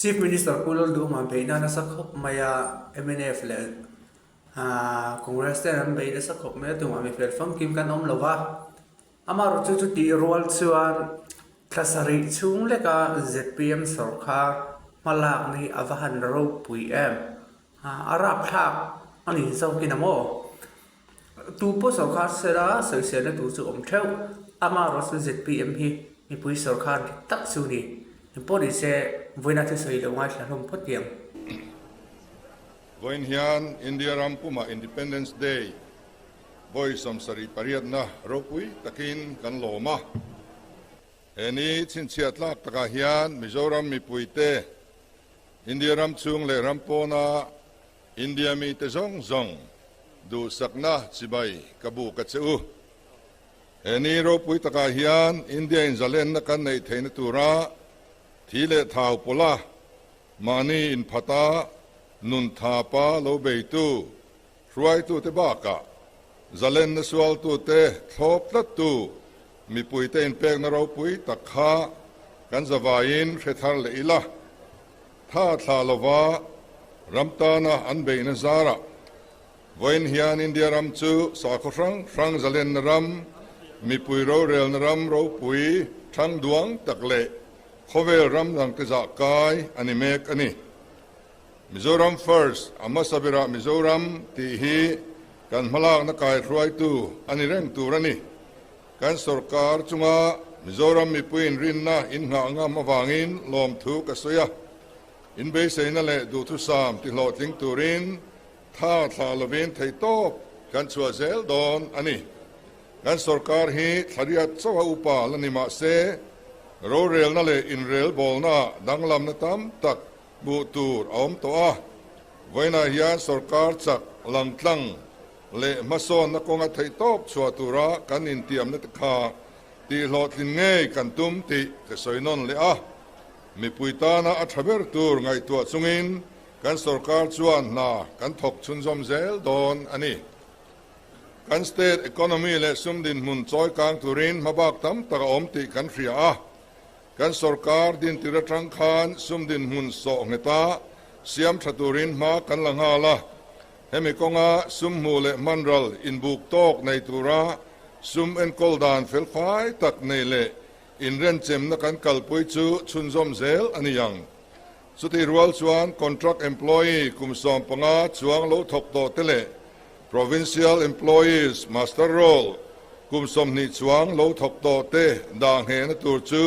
Chief Minister Pu Lalduhma beihna nasa khawp mai a, mnf leh Congress ten an bei nasa khawp mai a, tumah mi fel famkim kan awm lo va. Amaherawhchu chu tih rual chuan thla sarih chhung leka zpm sawrkar hmalakna hi a va han ropui em? A rapthlak a ni zawkin a maw? Tu pawh sawrkar sela sawiselna tur chu awm theuh. Amaherawhchu zpm hi mipui sawrkar dik tak chu ni. Engpawh ni se vawiina thusawi lo ngaithla hlawm phawt ang. Vawiin hian India ram pumah Independence Day Vawi sawmsarih pariatna ropui takin kan lawm a. He ni chhinchhiah tlak takah hian Mizoram mipuite, India ram chhung leh ram pawna India mite zawng zawng duhsakna chibai ka buk a che u. He ni ropui takah hian India in zalenna kan neih theihna tura thi leh thau pawla mahni inphata nun thapa lo beitu Hruaitute bakah zalenna sualtute thlawp tlattu mipuite inpekna ropui tak kha kan zavaiin hre thar leh ila, tha thlah lova ram tana an beihna zarah vawiin hian India ram chu sakhaw hrang hrang zalenna ram, mipui rorelna ram ropui thang duang tak leh khawvel ram dangte zah kai a ni mek a ni. Mizoram First, a hmasa berah Mizoram tih hi kan hmalakna kaihruaitu a ni reng tur a ni. Kan sorkar chunga Mizoram mipuiin rinna innghah ngam avangin lawmthu ka sawi a, inbeiseina leh duhthusam tihlawhtling turin tha thlah lovin theihtawp kan chhuah zel dawn a ni. Kan sorkar hi thlariat chauha upa la ni mah se, rorelna leh inrelbawlnaah danglamna tam tak Hmuh tur a awm tawh a, vawiinah hian sorkar chak langtlang leh hmasawnna kawnga theihtawp chhuah tura kan intiamna te kha tihhlawhtlin ngei kan tum tih ka sawi nawn leh a. Mipui tana a tha ber tur ngaihtuah chungin kan sorkar chuan hna kan thawk chhunzawm zel dawn a ni. Kan state economy leh sum dinhmun chawi kang turin hmabak tam tak a awm tih kan hria a. Kan sorkar dintir atang khan sum dinhmun sawh ngheta siam tha turin hma kan la nghal a, hemi kawnga sum hmuh leh hmanral inbuk tawk nei tura sum enkawl dan felfai tak nei leh inrenchemna kan kalpui chu chhunzawm zel a ni ang. Chutih rual chuan contract employee kum 15 chuang lo thawk tawh te leh Provincial Employees Muster Roll kum 20 chuang lo thawk tawh te dah nghehna tur chu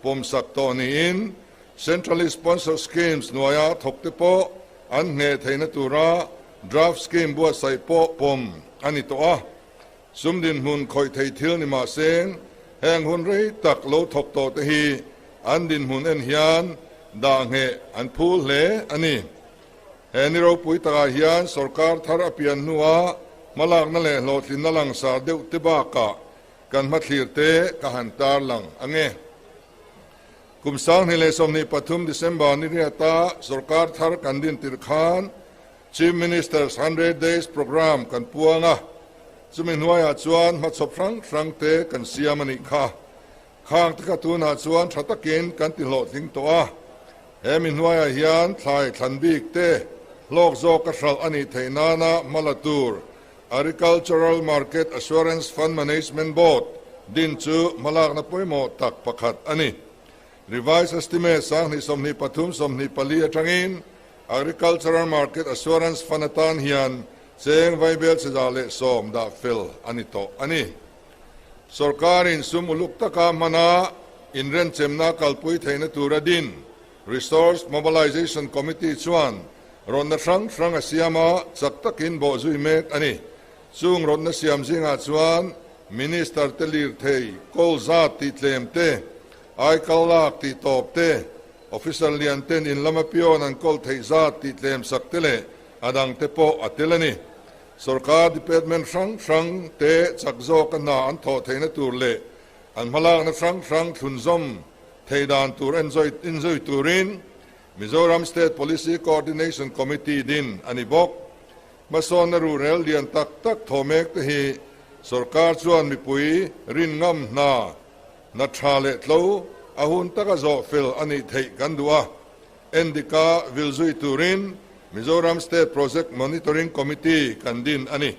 pawmsak tawh niin Centrally Sponsored Schemes hnuaia thawk te pawh an ngheh theihna tura Draft Scheme buatsaih pawh pawm a ni tawh a. Sum dinhmun khawih thei thil ni mah seng heng hun rei tak lo thawk tawh te hi an dinhmun en hian dah ngheh an phul hle a ni. He ni ropui takah hian sorkar thar a pian hnuah hmalakna leh hlawhtlinna langsar deuh te bakah kan hmathlir te ka han tarlang ang e. Kum 2023 December ni riata sorkar thar kan din tirh khan Chief Minister's Hundred Days Programme kan puang a, chumi hnuaiah chuan hmachhawp hrang hrang te kan siam a nih kha. Khang te kha tunah chuan tha takin kan ti hlawhtling tawh a, he mi hnuaiah hian thlai thlan bik te hlawk zawk a hralh a nih theih nana hma la tur Agricultural Market Assurance Fund Management Board din chu hmalakna pawimawh tak pakhat a ni. Revised Estimate 2023 24 atangin Agricultural Market Assurance Fund atan hian cheng vaibel 110 dah fel a ni tawh a ni. Sorkarin sum uluk taka hmana inrenchemna kalpui theihna tura din Resource Mobilisation Committee chuan rawnna hrang hrang a siam a, chak takin bawh zui mek a ni. Chung rawnna siam zingah chuan Minister te lirthei kawl zat tih tlem te, aikal lak tih tawp te, Officer lian ten in lama pion an kawl theih zat tih tlem sak te leh a dang te pawh a tel a ni. Sorkar department hrang hrang te chak zawka hna an thawh theihna tur leh an hmalakna hrang hrang thlunzawm theih dan tur enzui turin Mizoram State Policy Coordination Committee din a ni bawk. Hmasawnna ruhrel lian tak tak thawh mek te hi sorkar chuan mipui rin ngam hna, hna tha leh tlo a hun taka zawh fel a nih theih kan duh a. Endika vil zui turin Mizoram State Project Monitoring Committee kan din a ni.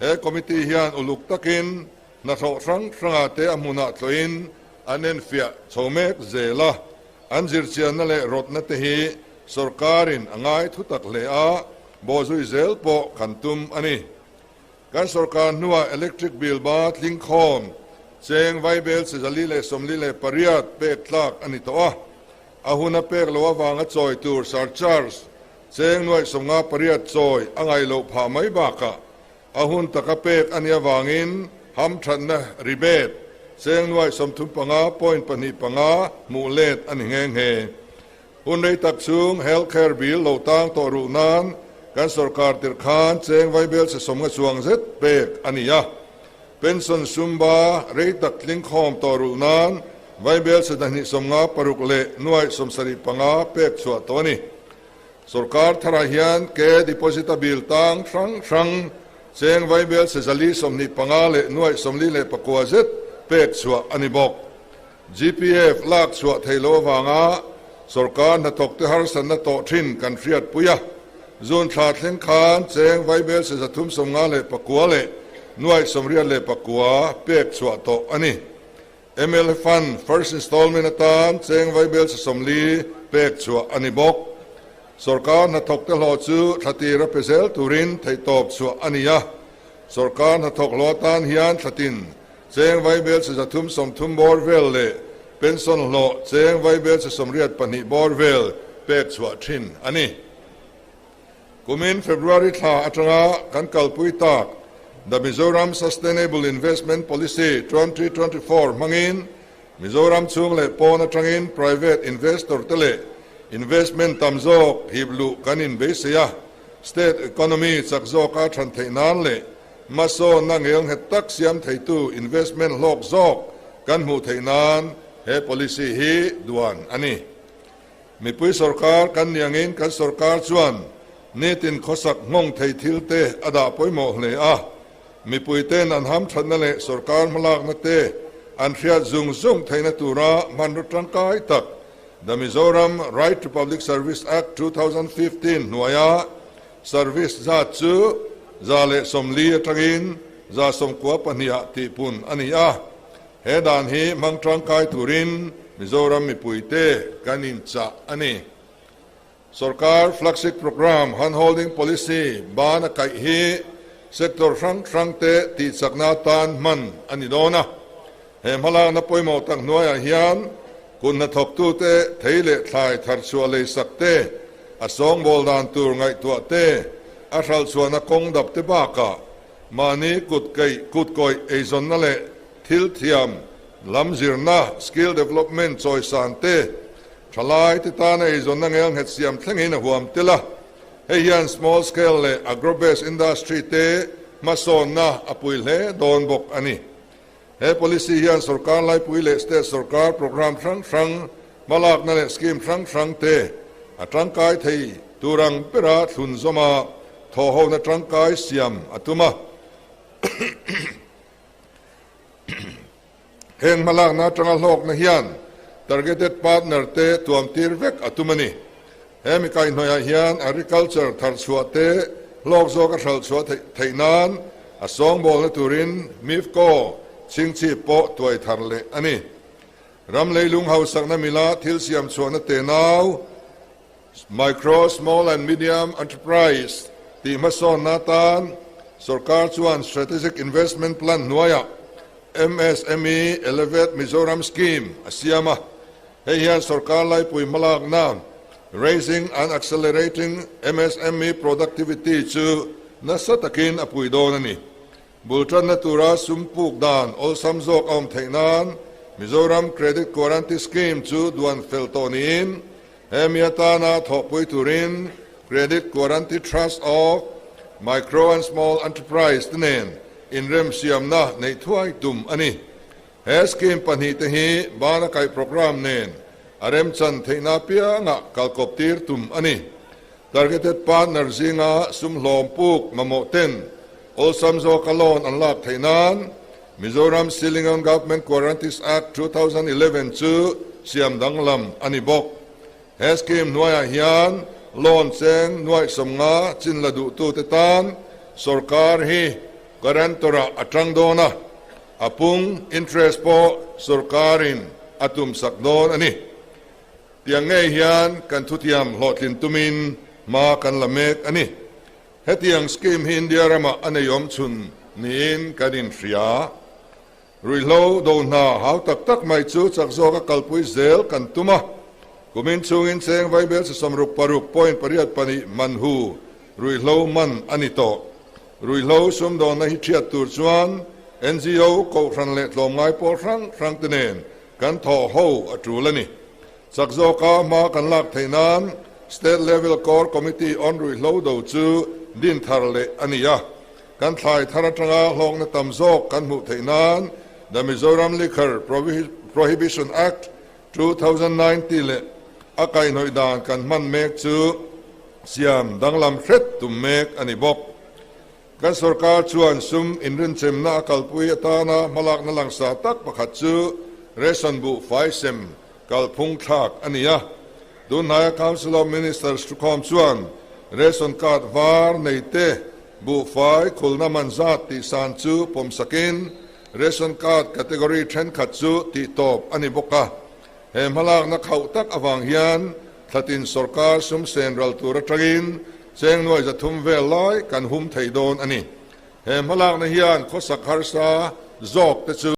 He committee hian uluk takin hnathawh hrang hrangah te a hmunah tlawhin an enfiah chho mek zel a, an zirchianna leh rawtna te hi sorkarin a ngai thutak hle a, bawhzui zel pawh kan tum a ni. Kan sorkar hnuah electric bill ba tlingkhawm cheng vaibel 448 pek tlak a ni tawh a, a hun a pek loh avanga chawi tur surcharge cheng 58 chawi a ngaih loh phah mai bakah a hun taka pek a nih avangin hamthatna rebate cheng 35.25 hmuh let a ni nghe nghe. Hun rei tak chhung health care bill lo tang tawh ruh nan kan sorkar tirh khan cheng vaibel chhe 50 chuang zet pek a ni a. Pension sumba rei tak tlingkhawm tawh ruh nan vaibel chhe 256 leh 75 pek chhuah tawh a ni. Sorkar tharah hian ke deposit a bill tang hrang hrang cheng vaibel chhe 425 leh 49 zet pek chhuah a ni bawk. GPF lak chhuah theih loh avanga sorkar hnathawkte harsatna tawh thin kan hriatpui a, June thla thleng khan cheng vaibel chhe 359 leh 889 pek chhuah tawh a ni. MLA Fund first installment atan cheng vaibel chhe 40 pek chhuah a ni bawk. Sorkar hnathawkte hlawh chu thla tira pe zel turin theihtawp chhuah a ni a, sorkar hnathawk hlawh atan hian thla tin Cheng vaibel chhe 330 bawr vel leh pension hlawh cheng vaibel chhe 82 bawr vel pek chhuah thin a ni. Kumin February thla atanga kan kalpui tak The Mizoram Sustainable Investment Policy 2024 hmangin Mizoram chhung leh pawn atangin private investor te leh investment tam zawk hip luh kan inbeisei a, state economy chak zawka than theih nan leh Hmasawnna ngelnghet tak siam theitu investment hlawk zawk kan hmuh theih nan he policy hi duan a ni. Mipui sorkar kan ni angin kan sorkar chuan nitin khawsak nghawng thei thil te a dah pawimawh hle a. Mipui ten an hamthatna leh sorkar hmalakna te an hriat zung zung theihna tura hmanraw tangkai tak The Mizoram Right to Public Service Act 2015 hnuaia Service zat chu 140 atangin 92 ah tihpun a ni a, he dan hi hmang tangkai turin Mizoram mipuite kan inchah a ni. Sorkar flagship programme handholding policy ban a kaih hi sector hrang hrangte tihchakna atan hman a ni dawn a, he hmalakna pawimawh tak hnuaiah hian Kut hnathawktute thei leh thlai tharchhuah leisak te, a sawngbawl dan tur ngaihtuah te, a hralhchhuahna kawng dap te bakah mahni kut keih kut kawih eizawnna leh thil thiam lam zirna, skill development, chawisan te, thalai te tana eizawnna ngelnghet siam thlengin a huam tel a. Hei hian small scale leh agro-based industry te hmasawnna a pui hle dawn bawk a ni. He policy hian sorkar laipui leh state sorkar programme hrang hrang, hmalakna leh scheme hrang hrang te a tangkai thei tur ang bera thlun zawma thawhhona tangkai siam a tum a. Heng hmalakna atanga hlawkna hian targeted partner te tuamtir vek a tum a ni. He mi kaihhnawihah hian agriculture tharchhuah te hlawk zawk a hralhchhuah theih nan a sawngbawlna turin MIFCO chhingchhip pawh tuai thar leh a ni. Ram leilung hausakna mila thil siam chhuahna tenau, Micro, Small and Medium Enterprise, tih hmasawnna atan sorkar chuan Strategic Investment Plan hnuaiah MSME Elevate Mizoram Scheme a siam a. Hei hian sorkar laipui hmalakna Raising and Accelerating MSME Productivity chu nasa takin a pui dawn a ni. Bul tanna tura sum puk dan awlsam zawk a awm theih nan Mizoram Credit Guarantee Scheme chu duan fel tawh niin hemi atana thawhpui turin Credit Guarantee Trust of Micro and Small Enterprise te nen inremsiamna neih thuai tum a ni. He scheme pahnih te hi bana kaih programme nen a remchan theihna apiangah kalkawp tir tum a ni. Targeted partner zinga sum hlawm puk mamawh ten awlsam zawka loan an lak theih nan Mizoram Ceiling on Government Guarantees Act 2011 chu siam danglam a ni bawk. He scheme hnuaiah hian loan cheng nuaih 50 chin la duhtute tan sorkar hi guarantor-ah a tang dawn a, a pung, interest, pawh sorkarin a tumsak dawn a ni. Tiang ngei hian kan thutiam hlawhtlin tumin hma kan la mek a ni. Hetiang scheme hi India ramah a nei awm chhun niin kan inhria. Ruihhlo do hna hau tak tak mai chu chak zawka kalpui zel kan tum a. Kumin chhungin cheng vaibel chi 66.82 man hu ruihhlo man a ni tawh. Ruihhlo sumdawnna hi thiat tur chuan NGO, Kohhran leh tlawmngai pawl hrang hrang te nen kan thawh ho a tul a ni. Chak zawka hma kan lak theih nan State Level Core Committee on Ruihhlo do chu din thar leh a ni a. Kan thlai thar atanga hlawkna tam zawk kan hmuh theih nan The Mizoram Liquor Prohibition Act, 2019 leh a kaihhnawih dan kan hman mek chu siam danglam hret tum mek a ni bawk. Kan sorkar chuan sum inrinchemna a kalpui atana hmalakna langsa tak pakhat chu ration buhfai sem kalphung thlak a ni a. Tunhnaia Council of Ministers thukhawm chuan ration card var nei te buhfai khulna man zat tih san chu pawmsakin ration card category thenkhat chu tih tawp a ni bawk a. He hmalakna khauh tak avang hian thlatin sorkar sum sen ral tur atangin cheng nuai 300 vel lai kan hum thei dawn a ni. He hmalakna hian khawsak harsa zawk te chu.